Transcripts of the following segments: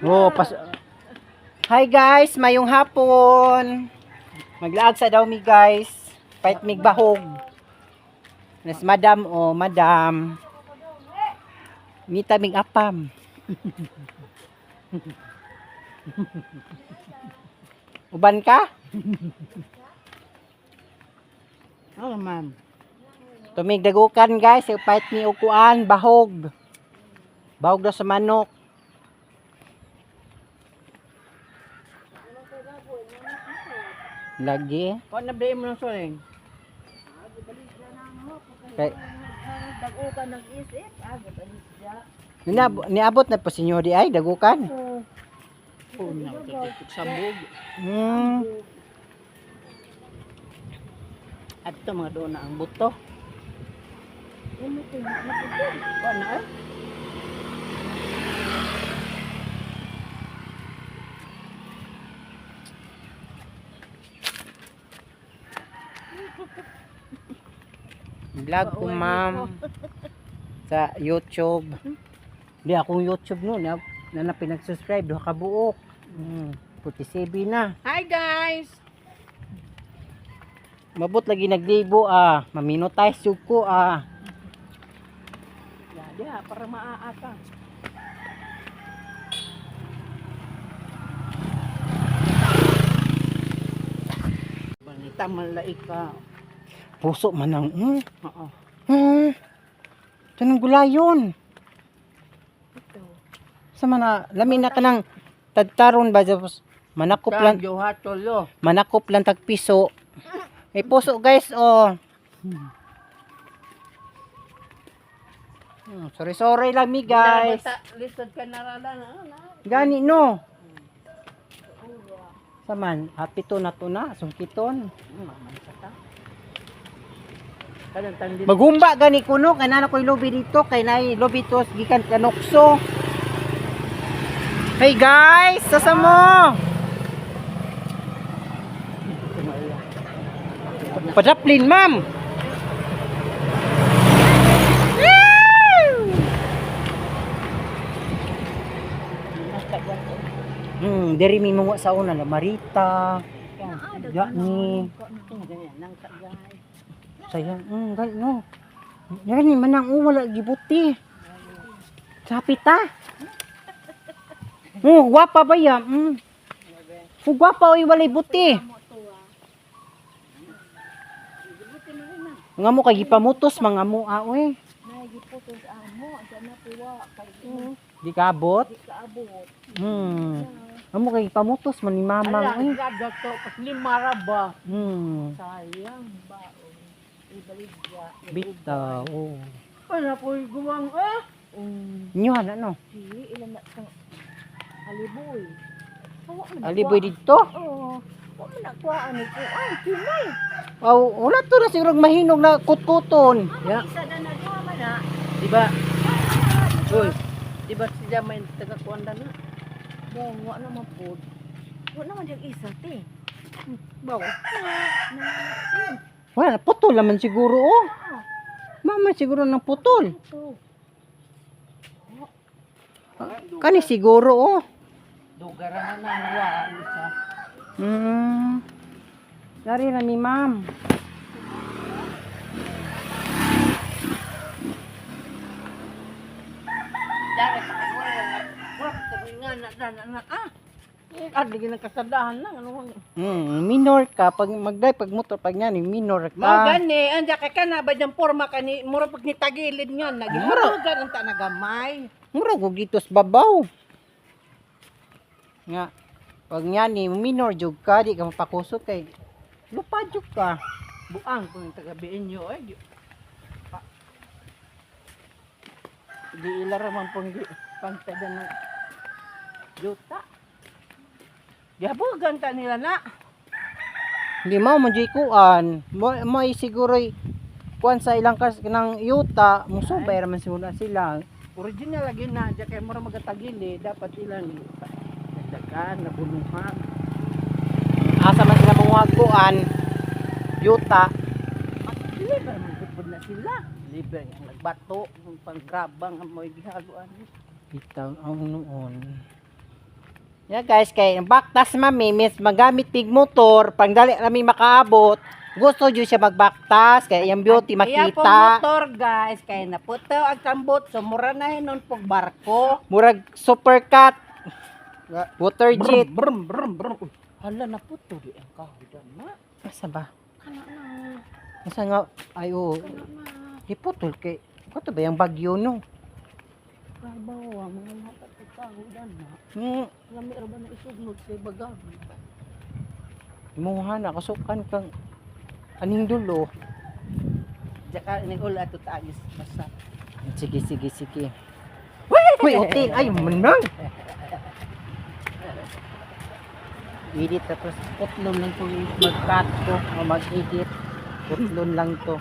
Oh, pas. Hi guys, mayong hapon. Maglaag sa daw mi guys. Pait mig bahog. Nas madam o madam. Mita mig apam. Uban ka? Oh, ma'am. Tumig dagukan guys, pait mi ukuan bahog. Bahog daw sa manok. Lagi. Kuan na ba mo ng suling? Kay Dagukan ng isip. Ah, gabalik siya. Niabot na po si inyo di ay dagukan. Oh, na sabog. At ito mga doon na ang buto. Kuan na eh. Vlog ko ma'am sa YouTube. Di akong YouTube no, na na pinag-subscribe duha ka buok. 47 na. Hi guys. Mabot lagi naglibo ah, maminotize jud ko ah. Ya, diha para maa ka. Banita malai ka. Puso man ang Oo. Tanong gulayon. Sa mana lami na kanang tadtaron ba tapos manakop lang Joha tolo. manakop lang tag piso. May puso guys oh. Sorry sorry lang mi guys. Lisod ka narala na. Na. Gani no. Saman, happy to na to na, sungkiton. Maman sa ta. Kanang tandi. Magumba gani kuno kay nana koy lobi dito kay nay lobi to gikan kanokso. Hey guys, sasa mo. Padaplin, ma'am. Diri mi mo sa una la Marita. Ya ni. Nang ka guys. Sayang, gani no. Gani manang oh, wala gibuti. Sapit ta. Oh, gwapa ba ya? Oh, gwapa oy walay buti. Nga mo kay gipamutos mga mo ah, oy. Nagiputos amo. Diyan na puwa. Kay Di kaabot. di kaabot. Nga mo kay gipamutos man ni mamang Ala, oy. gado to pas lima ra ba. Sayang ba? Ibalik siya. Bitaw. Oh. Wala po guwang eh. Inyo na no. Si, ilan na itong aliboy. Wa man Aliboy didto. Oo. Wa man nakuha ani ko. Ay, kinay. Aw, wala to na siguro mahinog na kutkuton. Ya, Isa na na duha man na. di ba? Uy, di ba siya may taga-kuan na? Bong, wa naman po. Wa naman diyang isa, te. Bawo. Na, Wala, putol naman siguro oh. Mama siguro ng putol. ito. Kani siguro oh. Dugara na nang wa isa. Dari na mi ma'am. Dari pa kay wala. Wala ka nga na na na na ah. Ah, di nang kasadahan lang ano. Minor ka pag magdai pag motor pag ngani minor ka. Mao gani, anja kay kana ba diyang porma kani mura pag nitagilid nga nagiharugan ang ta nagamay. Mura ko dito sa babaw. Nga pag ngani minor jud ka di ka mapakusot kay lupad jud ka. Buang kung taga inyo ay di, pa, di ilara man pong di pangtada ng yuta. Gihabugan ta nila na. Hindi mo man jud kuan. Mo mo siguro kuan sa ilang kas ng yuta, musubay ra man siguro na sila. Original lagi na diya kay mura magatagili dapat ilang dagdagan na bunuhan. Asa man sila manguha kuan yuta. Dili ba man gud na sila. Libre ang nagbato ang panggrabang ang mo'y gihaguan. Bitaw ang noon. Yeah guys, kay ang baktas mami, mis magamit tig motor, pangdali rami makaabot. Gusto jud siya magbaktas kay iyang beauty Iya po makita. motor guys, kay naputo ang kambot, so mura na hinon pog barko. Murag super cat. Water jet. Brum brum brum. Uy, hala, naputo di ang kahoy na. Asa ba? Kana na. Asa nga ay oh. Kana na. Giputol kay kato ba yung bagyo no? Trabaho, mga lahat at kahoy na. Lami ra ba na isugnod sa baga? Imuha na kasukan kang aning dulo. Jaka ni ula ato taagis basa. Sige, sige, sige. Uy, utin. Ay, manang. Edit tapos putlon lang to, mag-cut ko o mag-edit. Putlon lang to.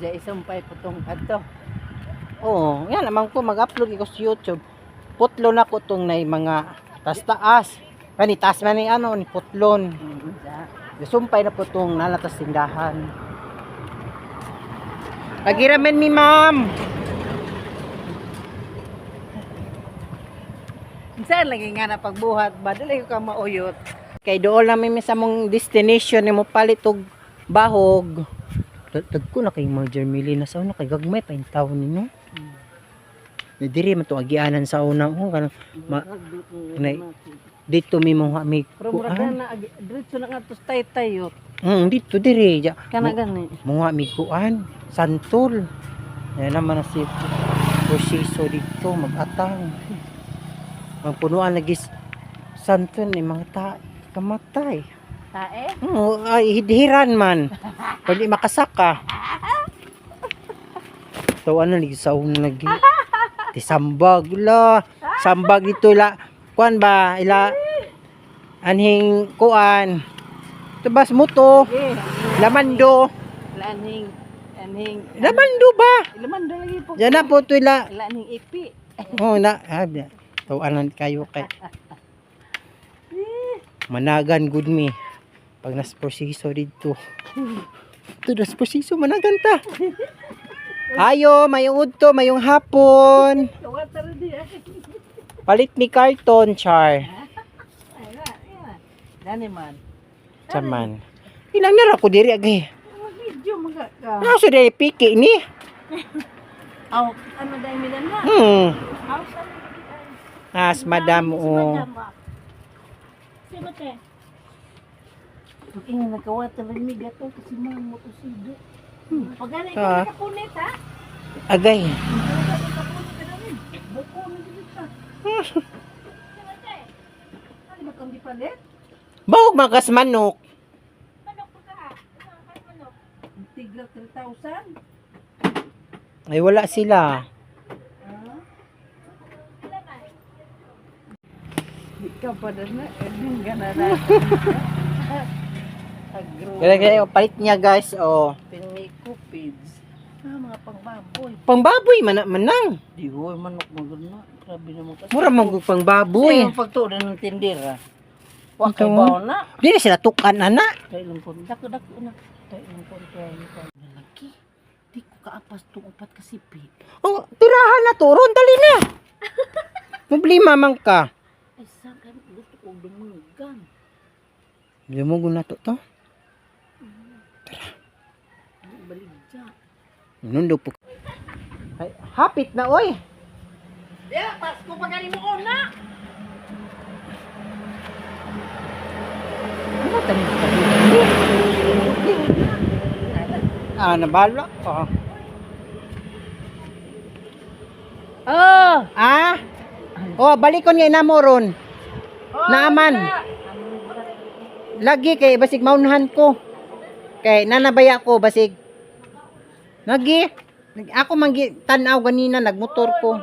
Diya isumpay putong adto. Oo, yan naman ko mag-upload ko sa YouTube. Putlon ako tong nay mga tas taas. Kani taas man ni ano ni putlon. Ja. Sumpay na po tong nalatas tindahan. Agiramen mi, ma'am. Saan lagi nga na pagbuhat ba dili ko ka mauyot. Kay dool namin mi sa mong destination nimo palit og bahog. Tag ko na kay mga Jermili na sa una kay gagmay pa yung taon nino. Na diri man to agianan sa una oh kanang ma, nay, dito mi mo mi Pero mura kuan. na diretso na nga to tay-tayot. Dito diri ja. Kana gani. Mga mi kuan santol. Yan naman na si proseso dito magatang. Magpunuan lagi santol ni mga ta kamatay. Tae? Oo, ay hidhiran man. Pwede makasaka. So ano lagi sa una lagi. Ti sambag la. Sambag dito la. Kuan ba ila anhing kuan. Tubas mo to. Sige. Lamando. Lanhing anhing Lamando ba? Laman do lagi po. Diyan na po to ila. Lanhing ipi. Oh na. Ah, tawanan kayo kay. Managan good me. Pag nas proseso dito. Ito nas proseso managan ta. Ayo, mayong udto, mayong hapon. Water di ay. Palit mi carton, char. Ay na. Yan. Dani man. Saman. Ilang nara ko diri agay. Mag-video mga ka. Ano sa diri piki ni? Aw, ano dai mi na? Aw, sa As madam o. Sino te? Inga nagkawata lang mi gato kasi mamo to sido. Pagani Ah. ka kapunit ha. Agay. Buko na dito ka. Ano ba kang gipalit? Bahog magas manok. Manok pa ka. Manok. Tigla 3,000. Ay wala sila. Di ka pa na, edin ka na na. Agro. Kaya kaya palit niya guys oh. Pinmikupids. Ah, mga pangbaboy. Pangbaboy man manang. Di hoy, manok magod na. Grabe naman kasi. Mura man gud pangbaboy. Sa'yo pagtuon ng tindera. Wa Ito. kay bawo na. Di na sila tukan ana. Tayo lang po. Dako, dako na. Tayo lang po. Lalaki. Di ko kaapas itong upat kasipi. Oh, tirahan na to ron dali na. Problema man ka. Ay, saan kayo gusto ko dumugan? Lumugo na to to. Baligya. Nundo po. Ay, hapit na oy. Yeah, Pasko pa gani mo na. Ano tanim ka dito? Ah, nabala ko. Oh! Ah? Oh, balikon nga ina mo ron. Naaman. Lagi kay basig maunahan ko. Kay nanabaya ko basig. Lagi. Ako man tan-aw ganina nagmotor ko.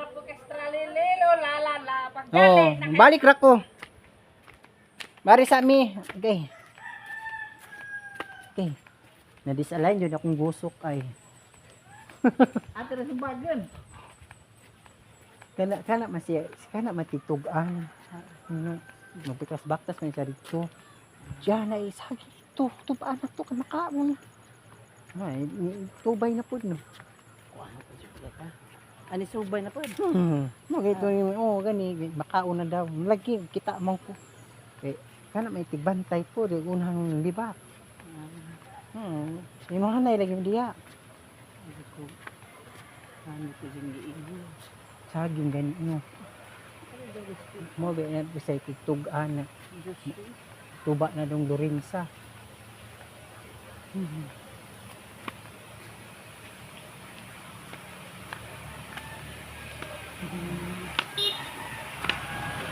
Oh, balik ra ko. Mari sa mi. Okay. Okay. Na-disalign yun akong gusok ay. Ate na sa bagan. Kana kana masi kana matitug-an. Ano, magbikas baktas man siya dito. Diyan na isagi to, tubaan na to kay makaon. Ay, tubay na pud no. Kuha na pa siya ka. Ani subay na po. Mo kay oh gani makaon na daw. Lagi kita man ko. Kay kana may tigbantay po di unang libak. Imo hanay lagi mo diya. Sabi ko, ano ko yung giigo. Saging gani no. Mo ba na bisay tigtug-an na tuba na dong Lorenza.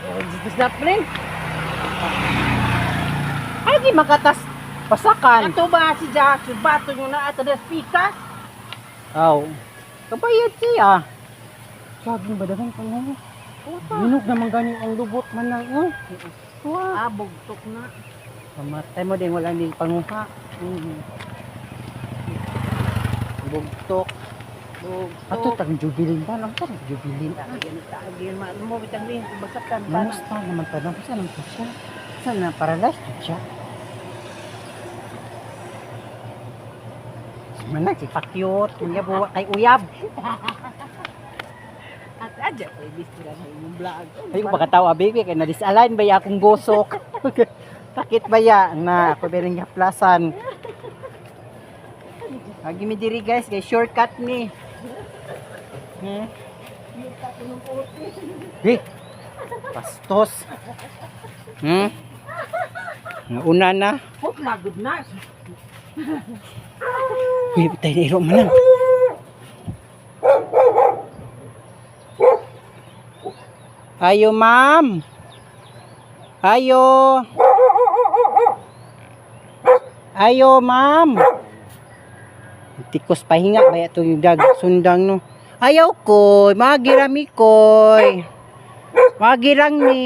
Oh, this na plane. Ay di makatas pasakan. Ato ba si Jack, si bato nyo na ato des pikas? Aw. Kabayad siya. Saging ba dagan pa no? Minog naman gani ang lubot man lang. Oh. Wah. Ah, bugtok na. Pamatay mo din wala ni panguha. Bugtok. Bugtok. Ato tag jubilin ba? Ang tag jubilin. Tagin, tagin, mo bitang lihin, basakan pa na. Namusta naman pa na. Saan naman to siya? Saan na paralyzed to siya? Mana si pakyot, uyab wa kay uyab. At adya ko ibis sila sa inyong vlog. Ay ko pakatawa baby kay na-disalign ba ya akong gosok. Sakit ba ya na ako beling haplasan. Agi mi diri guys kay shortcut ni. Eh, bastos. Nauna na. Hop, lagod na. Uy, patay na iro man lang. Ayo, ma'am. Ayo. Ayo, ma'am. Tikos pahinga ba ito yung dag sundang no. Ayaw ko, magirami koy. Magirang ni.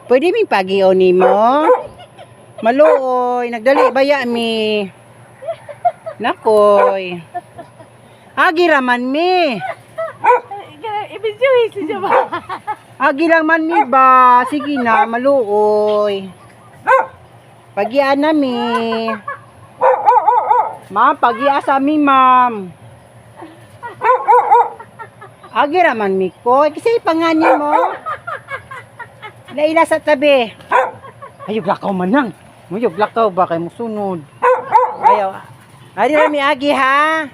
Pwede mi pagio nimo? Maluoy, nagdali ba ya mi? Nakoy. Agi raman mi. Ibis siya ba? Agi lang man mi ba? Sige na, maluoy. Pagian na mi. Ma'am, pagia sa mi, ma'am. Agi raman mi ko. Kasi pangani mo. Laila sa tabi. Ayog lakaw man lang. Muyog lakaw ba kay musunod. Ayaw. Ay, di rami agi ha.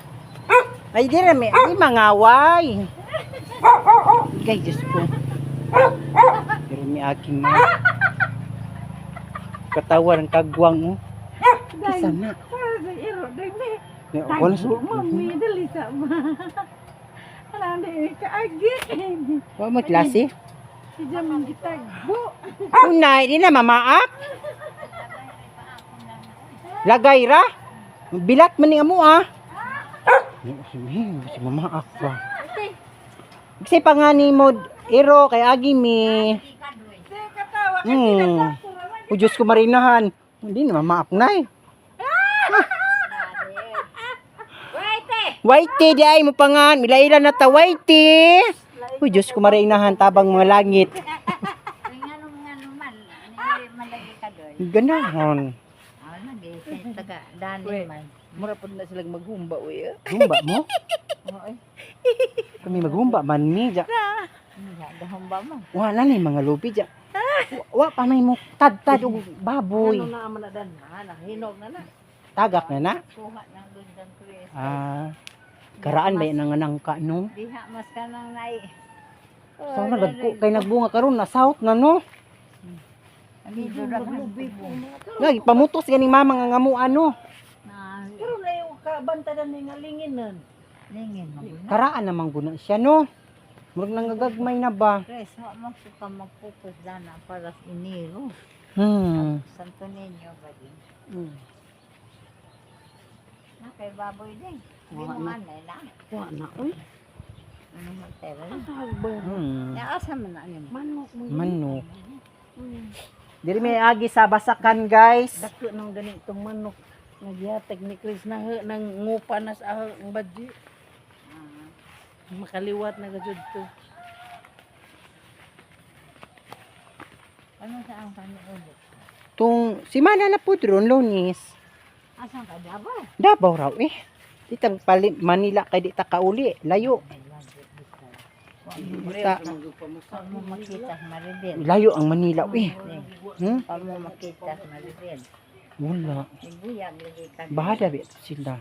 Ay, di rami. Ay, mangaway. Kay Diyos ko. Di rami agi ma. Katawa ng kagwang oh. Kisa na. Iro, dahil may. Wala sa. Mami, dali sa ma. Alam na, kaagi. Wa mo klase. Si Jamin gitagbo. Unay, di na mamaak. Lagay ra. Bilat man ni amo ah. Si mamaak ba. Kasi pa nga ni mo, iro kay agi mi. Hmm. O Diyos ko marinahan. Hindi na mamaak na eh. Whitey, di ay mo pangan. Milaila na ta, Whitey. O Diyos ko marinahan, tabang mga langit. Ay, nga man, hindi malagi ka doon. Ganahon. Ah, lagi, taga, dani man. Mura po na silang maghumba, uy. Humba mo? Kami maghumba man mi ja. Hindi, dahumba mo. Wala na yung mga lupi ja. Wa pa may mo tad-tad og baboy. Ano na man na dan, ha? Nahinog na na. Tagak na na. Kuha ng gundang kuya. Ah. Karaan ba yan ang nangka no? Diha, mas ka nang nai. Sa na dagko kay nagbunga karon na south na no. Lagi pamutos ganing mama nga ngamo ano. Na, Pero na yung kabanta na ni nga lingin nun. lingin mo. Karaan naman guna siya no. Murag nangagagmay na ba? Chris, wa mo ko ka magpukus dana para sa Enero. Santo Niño ba din? Na kay baboy din. Di mo man na. Wa na, uy. Ano man pera? Hmm. Ya asa man na nimo? Manok mo. Manok. Diri may agi sa basakan guys. Dako nang ganitong manok. Nagyatag ni Chris na nang ngupa na sa ahang ang badji. Makaliwat na gajud to. Ano sa ang kami ulit? Tung si Mana na po ron Lunes. Asan ka dabaw? Davao raw eh. Di ta pali Manila kay di ta kauli, layo. Ay, Basta, Pa mo makita Maribel. layo ang Manila, uy. Pa mo makita Maribel. Wala. Ibuyag lagi ka. Bahala ba sila.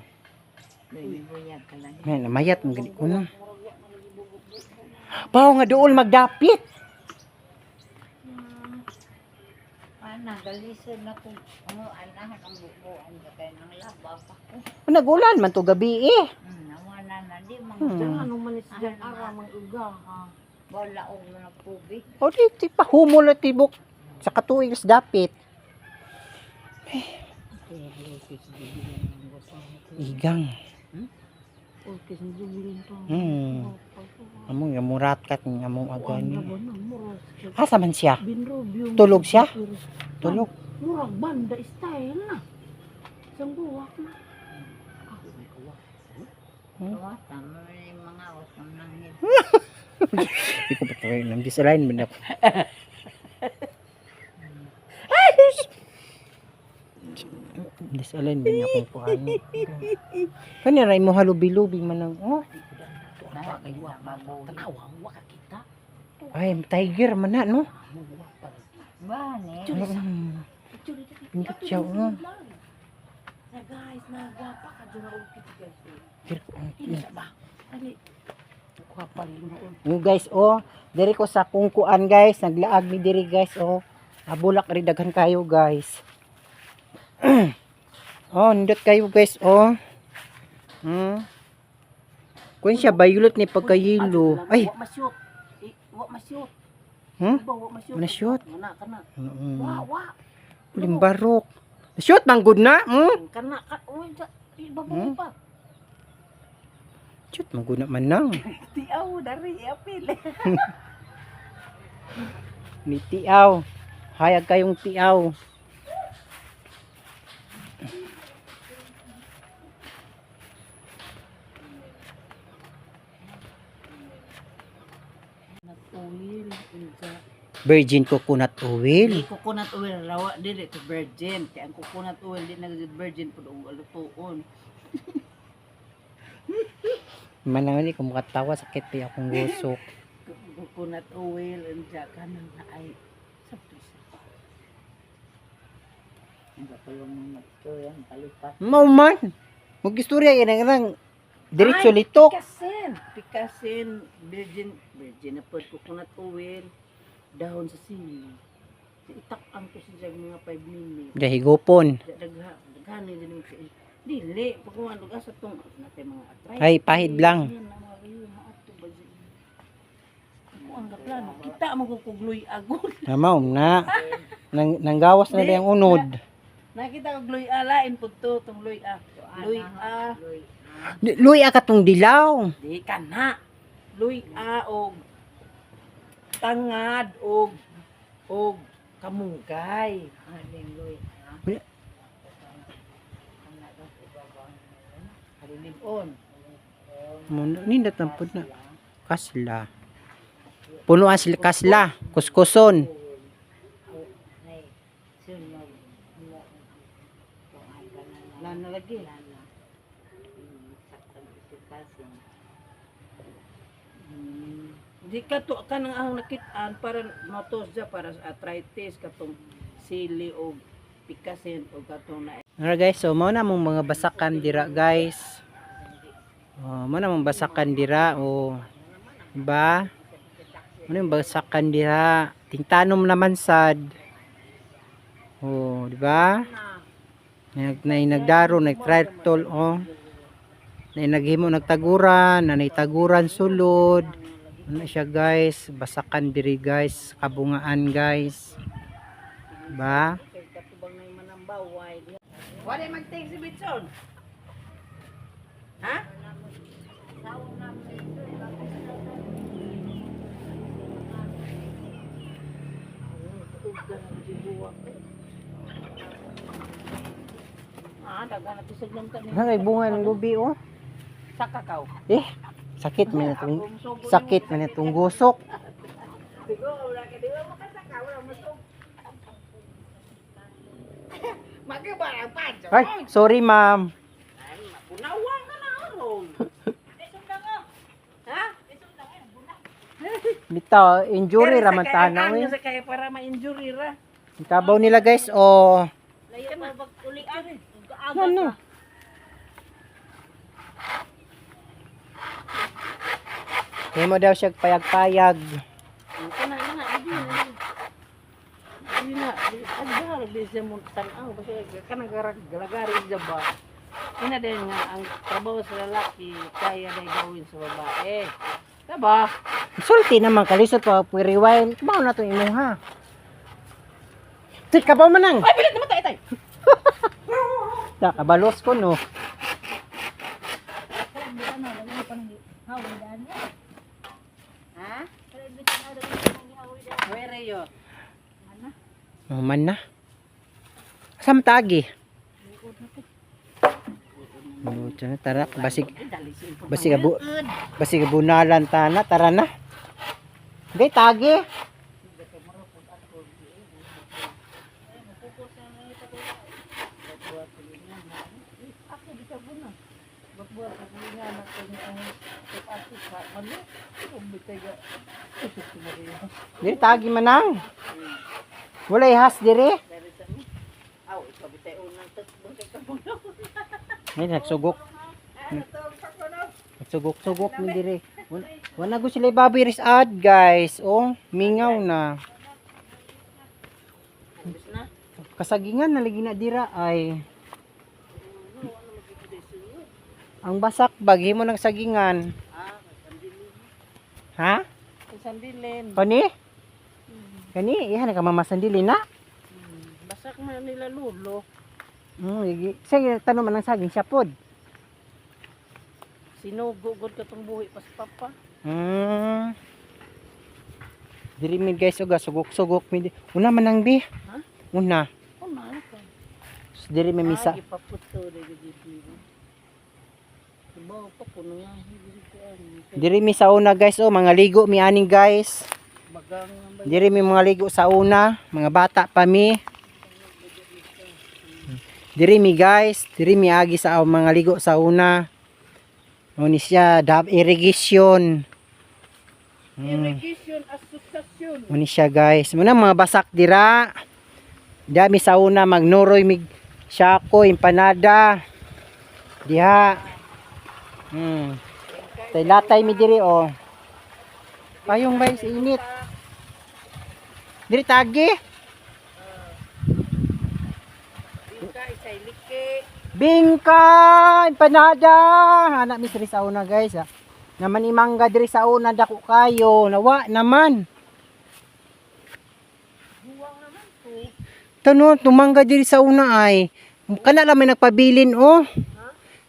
Ibuyag ka lang. May namayat ang gani ko na. Paw nga dool magdapit. Ana, galisod na kung ano, anahan ang bubuan ka kay nang laba pa ko. Nagulan man to gabi eh. Nawana na di mga Ano man is dyan ara mang uga ha. wala og mga tubig. O di, di pa humol at tibok sa katuig sa dapit. Igang. Okay, sa dublin to. Amo nga murat kat nga among agani. Ano na murag Asa man siya? binrobyo. Tulog siya? Tulog. Murag banda style na. Isang buwak na. Tuwata mo na yung mga usam nang hil. Di ko pa tayo nang disalain man ako. Disalain man ako ko ano. Kani ra imo halubi-lubi man ang oh. Tanawa, wa ka kita. Ay, tiger man na no. Ba ni? Pindot siya oh. Na guys, nagwapa ka dyan na ukit guys. Dir ko ang Hindi sa ba? Ali. Gwapa rin mo. Oh guys, oh, diri ko sa kungkuan guys, naglaag mi diri guys, oh. Abulak ri daghan kayo guys. Oh, nindot kayo guys, oh. Kun siya violet ni pagkayilo. Ay, Wa masyot. Eh, wa masyot. hmm? Ba, wa masyot. Nasyot. Kana kana. Wa wa. Limbarok. Shoot man good na. Kana ka. Uy, sa ibaba pa. Shoot man good na man nang. Tiaw dari apil. Ni tiaw. Hayag kayong tiaw. Oil, unsa. Virgin coconut oil. Di coconut oil rawa dili to virgin. Kay ang coconut oil di na gud virgin pud og alutuon. Manang ni kumukatawa sakit pa akong gusok. Coconut oil unsa kanang ay sabto sa. Ang kapulong mo magtuyan, palipat. Mao man. Mag-istorya yan ang lang diretso Ay, litok. Pikasin, pikasin virgin virgin na pud coconut oil dahon sa sili. Itak-an ko siya mga 5 minutes. Dahigopon. Dagha, daghan ni din siya. Dili, pag lugar sa tong natin mga atray. Ay, pahid lang. Yan, ang mga kayo, maato ba dyan? Ako ang gaplano. Kita mo ko kugloy agol. Mao na. Nang nanggawas na lang ang unod. Nakita ko gloy a lain pud to tong loy a. Loy a, Luya ka tong dilaw. di kana. Loy a og tangad og og kamunggay. Aling luy. Wala. Halilimon. Nindot ang pud na. Kasla. Punuan sila kasla. Kuskuson. Ay, sunog mo. Kung ay ka na lang. Lana lagi. Lana. Saktan isikasin. Di ka to kanang ang nakitaan para motos dya para sa arthritis katong sili og pikasin og katong na Alright guys, so mao na mong mga basakan dira guys. Oh, mao na mong basakan dira oh. Diba? Mao na yung basakan dira. Tingtanom naman sad. Oh, di ba? Nag na nagdaro, nagtritol oh. Na naghimo nagtaguran, na taguran sulod. Ano siya guys, basakan diri guys, kabungaan guys. Ba? katubang na yung manambaway. Wala magting si Bitson. Ha? Ah, daghan na tisag lang kami. Ano kay bunga ng lubi oh. Sa kakao. Eh, sakit man itong sakit man itong gusok. Siguro, wala ka di ba makasaka, wala masog. Magibarang panjo. Ay, sorry ma'am. Ay, mapunawa ka na aron. Ha? Bitaw, injury ra man tana oy. oy. Sa kaya para ma-injury ra. Kabaw nila, guys, oh. Layo pa bag ulian. Ano? Himo daw siya payag-payag. Kana na na di na. Di na, agdar di siya mo tanaw basta kanang galagari siya ba. Ina din nga ang trabaho sa lalaki kaya day gawin sa babae. Diba? Sulti naman kalisod pa rewind. Mao na to imo ha. Tik kabaw man nang. Ay, bilit naman tayo tayo. Da kabalos ko no. Ha? Where yo? Oh, man na. Sam tagi. Oh, tiyan na, tara basig basig abu basig bunalan tana, tara na. Gay tagi. Ako bisa ko na. Bakbuat ako nga na kung ang ati ka man. Bitay ga. Diri tagi manang. Walay has diri. Dari sa mi. Aw, ikaw bitay unang tas bangkay ka mo. May nagsugok. Nagsugok-sugok mi diri. Wala, wala go sila baboy ris ad, guys. Oh, mingaw na. Ubus na. Kasagingan na lagi na dira ay. Ang basak bag himo ng sagingan. Ah, sandilin. Ha? Sandilin. Kani? Kani, iha na ka mamasandili na. Basak na nila lulo. Sige, sige, tanong man ang saging siya pod. Sinugo gud katong buhi pas papa. Diri mi, guys, uga sugok-sugok mi. Una man ang bi. Ha? Una. Oh, man ka. Diri mi misa. Ah, gipaputo dili dili. Ibaw pa kuno nga dili ko ang Diri mi sa una, guys, oh, mga ligo mi aning, guys. bagang nga ba. Diri mi mga ligo sa una, mga bata pa mi. Diri mi, guys, diri mi agi sa mga ligo sa una. Mo ni siya dab irrigation. Irrigation Association. Mo ni siya, guys. Muna mga basak dira. Dami sa una magnuroy mig sako empanada. Diha. Tay latay mi diri oh. Payong guys, init. Diri tagi. Bingka isay like. Bingka, empanada. Anak mi diri sa una, guys. Ah. Naman imangga diri sa una dako kayo. Nawa naman. Buwang naman to. Tano, tumangga diri sa una ay. Kana lang may nagpabilin oh.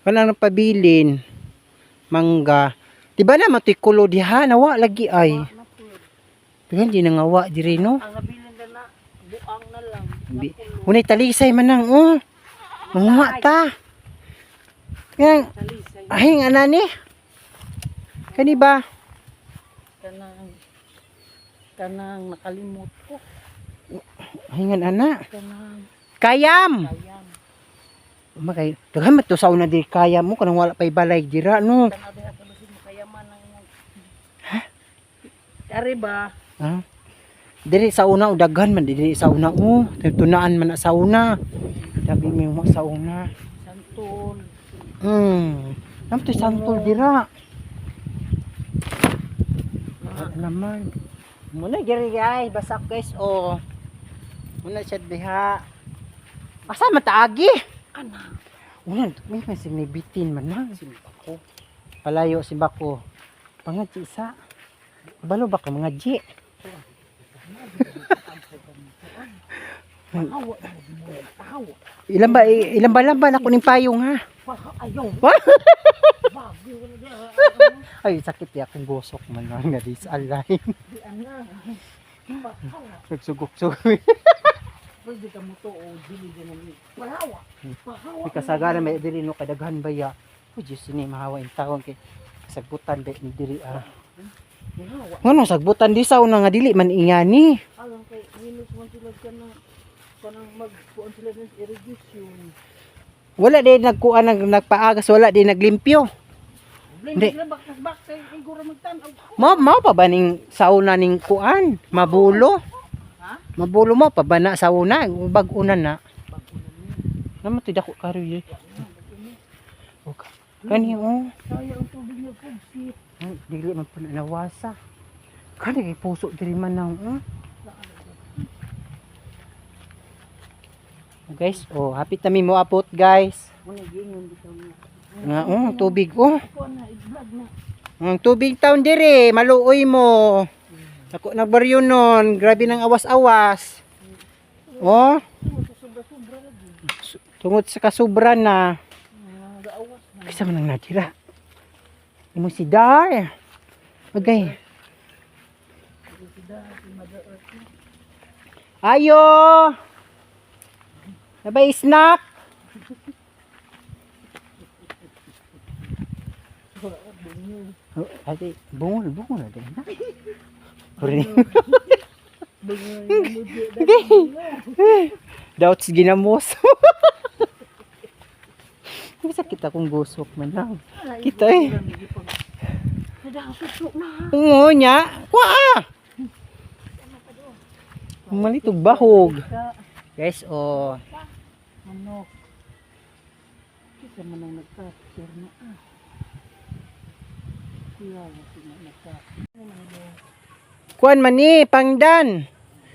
Kana lang nagpabilin. Mangga. Di ba na matoy kulo diha nawa lagi ay. Na po. Pero hindi na ngawa diri no. Ang nabilin na na buang na lang. Bi. Unay talisay man nang oh. Manguha ta. Yang Talisay ay nga na ni. Kani ba? kanang kanang nakalimot ko. Ay nga ana. Kanang Kayam. kayam. Makay daghan man to sa una diri kaya mo kanang wala pay balay dira no. Tanaw diha ka basin makayaman ang imong. Ha? Dari ba? Ha? Diri sa una o daghan man diri sa una o tunaan man na sa una. Sabi mi mo sa una. Santol. Nam to santol dira. Wala naman. Muna diri ay basak, guys, oh. Muna siya diha. Asa man taagi? Ana. Una may may sinibitin man na. Simbako. Palayo si Bako. Pangadji isa. Balo ba ka mga G? Hawa mo. Hawa. Ilan ba ilan ba lamban ako ning payong ha? Baka ayaw. Wa? Bagyo na diha. Ay, sakit ya akong gosok man lang nga dis alay. Di ana. Pahawa. Nagsugok-sugok. Pwede ka mo to o dili din mo. Pahawa. Pahawa. May kasagaran may diri no kadaghan ba ya. Oh Diyos ni mahawa in taon kay sagbutan ba ni diri ah. Pahawa. Ngano sagbutan di sa una nga dili man ingani. Alam kay minus man sila kanang kanang magkuan sila ng irrigation. Wala di nagkuan nag nagpaagas, wala di naglimpyo. Hindi. Hindi. Bakas kay iguro magtan-aw. Mao pa ba ning sauna ning kuan? Mabulo. Ha? Mabulo mo pa ba na sauna? Bag-o na na. Namo ti dako karoy. Okay. Kani oh. Kaya ang tubig niya pugsit. Ay, dili man po na nawasa. Kani kay puso diri man nang oh. Guys, oh, happy tami mo apot, guys. Muna gingon bitaw niya. Nga oh, tubig oh. Ako na i-vlog na. Ang tubig taon dire, maluoy mo. Ako nagbaryo nun, grabe ng awas-awas. Oh, Sobra-sobra lagi. tungod sa kasubra na. Gaawas na. Kaysa man ang natira. Imo si Dar. Okay. Ayo! Nabay snack? Oh, ate, bungol, bungol na din. Doubts ginamos. Masakit akong gusok man lang. Kita eh. Oo nya. Kuha! Malitog bahog. Guys, oh. Manok. Kisa man ang nagka-picture na ah. Kuya, sino nagka. Kuan man ni, pangdan.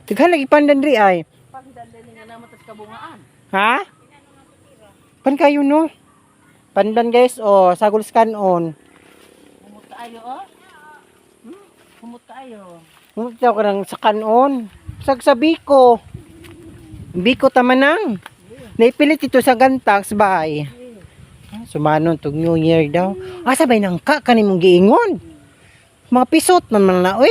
Daghan lagi pandan diri ay. Pagdala nga naman tas kabungaan. Ha? Pan kayo no? Pandan guys, oh, sagol kanon. Humot kaayo oh. Humot kaayo. Humot ka ng sa kanon. Sag sa biko. Biko tamanang. Naipilit ito sa gantang sa bahay. Sumanon tug New Year daw. Asa bay nangka kani mong giingon? Mga pisot man man na oy.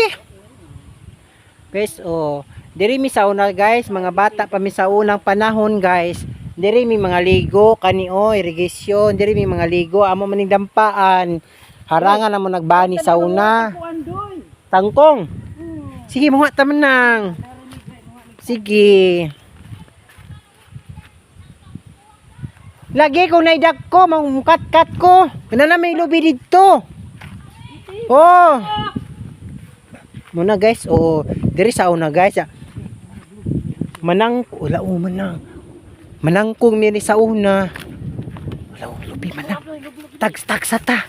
Guys, oh, diri mi sa una guys, mga bata pa mi sa unang panahon guys. Diri mi mga ligo kani oh, irrigation, diri mi mga ligo amo maning dampaan. Harangan amo nagbani sa una. Kuandoy. Tangkong. Sige, mga tamanang. Sige. Lagi ko naidag ko, mangkat-kat ko. Ano na may lubi dito. Oh. Muna guys, oh, diri sa una guys. Ah. Manang, wala oh, manang. Manangkong miri sa una. Wala oh, lubi manang. Tags tagsa ta.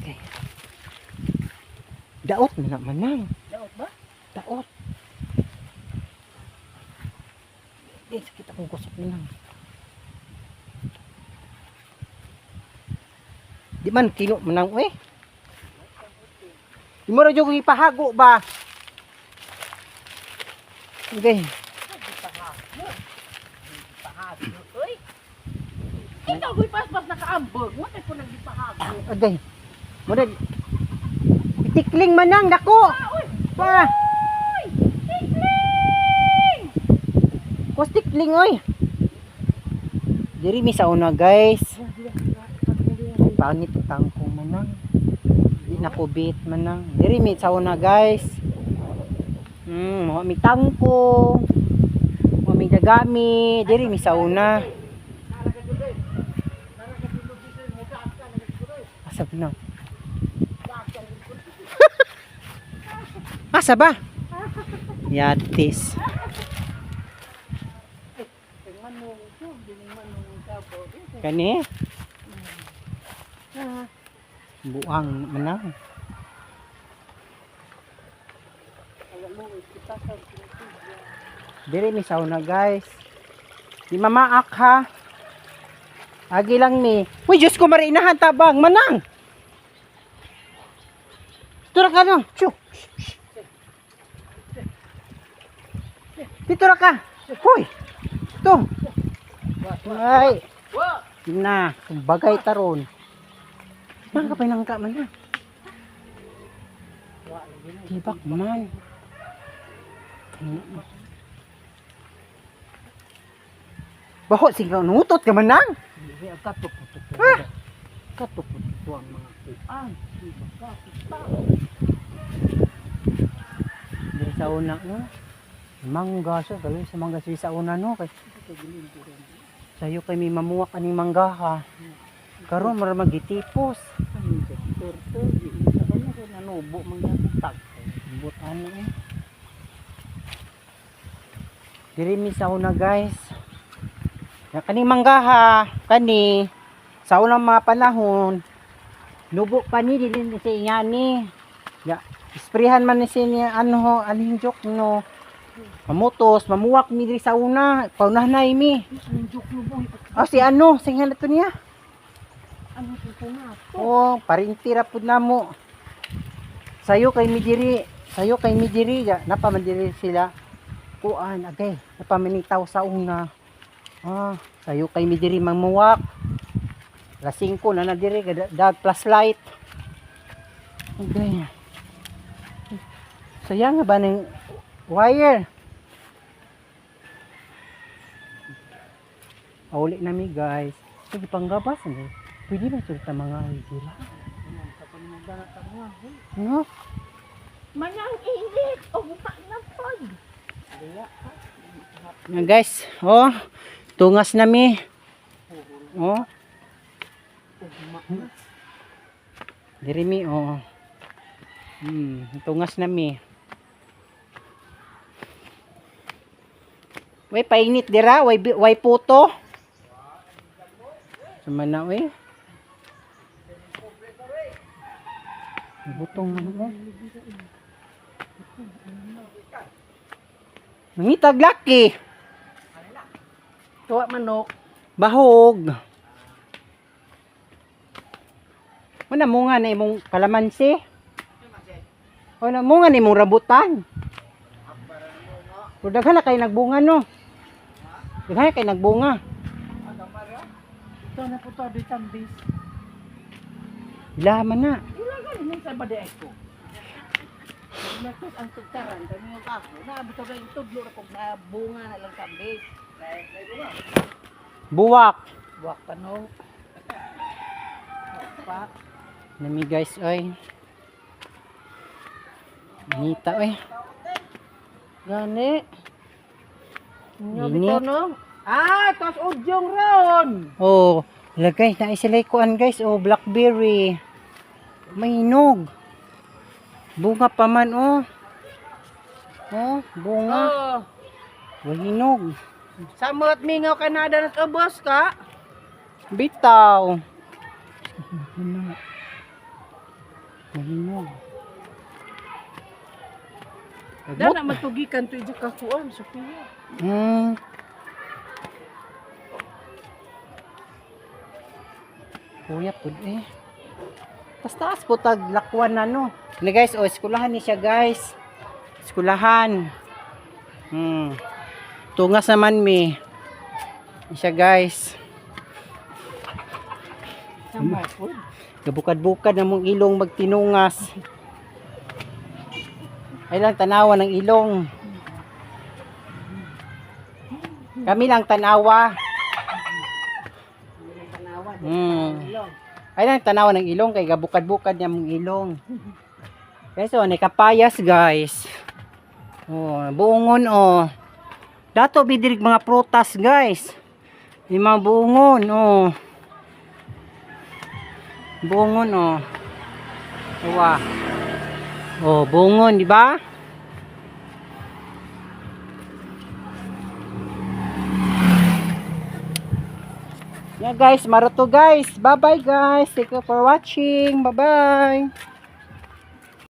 Okay. Daot man na manang. Daot ba? Daot. Eh, sakit akong kusok na lang. Di man kilo manang eh. Di mo ra jud kong ipahago ba? Okay. Uy. Ikaw goy paspas nakaambog. Mo tay ko nagdipahago. Okay. Mura Tikling manang dako. Pa. Tikling! Kos tikling oy. Diri mi sa una guys. Pangit tangkong manang. Di na kubit manang. Diri mi sa una guys. Mo mi tangkong. Mo mi dagami, diri mi sa una. Asa ba na? Asa ba? Yatis. Kani? Buang manang. Diri mi sauna guys. Di mamaak ha. Agi lang mi. Uy, Diyos ko marinahan tabang manang. Tura ka no. Shoo. Dito ra ka. Hoy. Ito. Ay. Na, bagay taron. Mga kapinangka man na. Tibak man. Baho, sige nutot ka man nang. Dili ang katuputok. Katuputok ang mga kuan. Diri sa una no. Mangga siya, dali sa mangga siya sa una no kay. Sayo kay may mamuwak aning manggaha. Karon mara magitipos. Ang sektor to, di sa kanya kay nanubo man tag. But ano eh. Diri mi sa una, guys. Ya kani manggaha, kani sa unang mga panahon nubo pa ni dili ni sa ingani. Ya, isprehan man ni siya niya ano ho, aning joke no. Mamutos, mamuwak mi diri sa una, paunahnay mi. Ang joke no boy. Oh, si ano, singhan na to niya. Ano to na? Oh, parintira pud namo. Sayo kay mi diri, sayo kay mi diri, ya, napa man diri sila. Kuan agay, napa man ni tao sa una. Ah, sayo kay mi diri mamuwak. Alas 5 na na diri dag plus light. Agay. Sayang nga ba ng wire? Pauli na mi, guys. Sige, panggabas. Ano? Pwede ba sulta mga dira? No? Manang init o na pag. Yan guys, oh, tungas na mi. Oh. Diri mi, oh. Tungas na mi. Way painit dira, way way puto. Sumana we. Butong man mo. Mangitag laki. Tuwa manok. Bahog. Wala mo nga na imong kalamansi. Wala mo nga na imong rambutan. Pero daghan na kay nagbunga no. Daghan na kay nagbunga. Ito na po to di tambis. Ila man na. Ila gani min sa bade ko. Natos ang tugtaran kami yung ako. Naabot ko yung tudlo ra kog na bunga na lang tambis. Buwak. Buwak pa no. Pa. Nami guys oy. Nita oy. Gani. Nga Init. bitaw no? Ah, tos udyong ron. Oh, lagay na sila kuan guys oh, blackberry. May hinog. Bunga pa man oh. Oh, bunga. Oh, Way hinog. samot mingaw Canada na ubos ka. Bitaw. Mahinog. Dana matugikan to ija kakuan, Sophia. Kuya pud eh. Tas taas po tag lakwan na no. Na guys, oh, eskulahan ni siya guys. Eskulahan. Tungas naman mi. Ni siya guys. Sama pud. Gabukad-bukad na mong ilong magtinungas. Ay lang tanawa ng ilong. Kami lang tanawa. Tanawa. Ay lang tanawa ng ilong kay gabukad-bukad niya mong ilong. Guys, oh, kapayas guys. Oh, buongon oh. Dato bidirig mga prutas guys. Yung mga buongon oh. Buongon oh. Uwa. Oh, buongon, di ba? Yeah guys, maroto guys. Bye-bye guys. Thank you for watching. Bye-bye.